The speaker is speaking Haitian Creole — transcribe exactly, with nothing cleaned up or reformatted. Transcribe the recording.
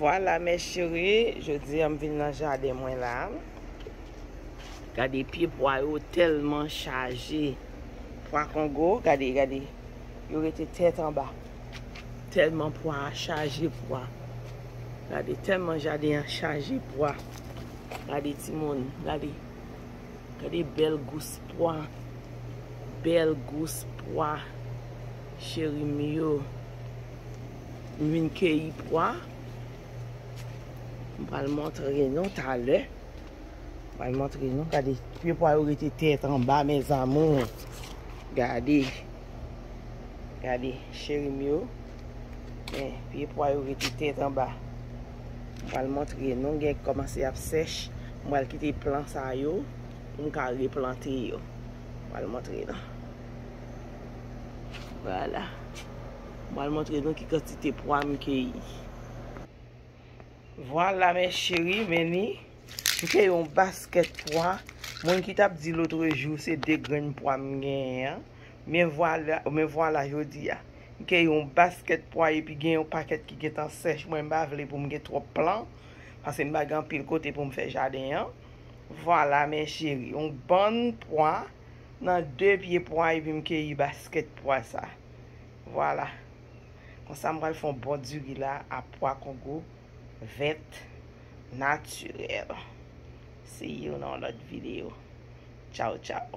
Vwala, mes chéris, jodi a m vin nan jaden mwen la. Gade pye pwa yo tèlman chaje. Pwa Kongo, gade, gade. Yo rete tèt anba. Tèlman pwa a chaje pwa. Gade, tèlman jaden an chaje pwa. Gade timoun, gade. Gade bèl gous pwa. Bèl gous pwa. Cheri m yo. M vin keyi pwa. M pral montre nou talè. M pral montre nou. Gade, pye pwa yo rete tèt anba, mes amours. Gade. Gade, cheri m yo. Men, pye pwa yo rete tèt anba. M pral montre nou, gen kòmanse ap sèch. M pral kite plan sa yo pou m ka replante yo. M pral montre nou. Vwala. M pral montre nou ki kantite pwa m keyi. Vwala, mes chéris, men ni. M keyi yon baskèt pwa. Moun ki t ap di lotrejou se de grenn pwa m genyen an. Men vwala, men vwala jodi a. M keyi yon baskèt pwa epi gen yon pakèt ki gentan sèch. Mwen m pa vle pou m gen twòp plan. Paske m pa gen anpil kote pou m fè jaden an. Vwala, mes chéris. Yon bann pwa nan de pye pwa epi m keyi baskèt pwa sa. Vwala. Konsa m pral fè yon bon diri la a pwa Kongo vèt natirèl. See you nan yon lòt videyo. Tchaw, tchaw.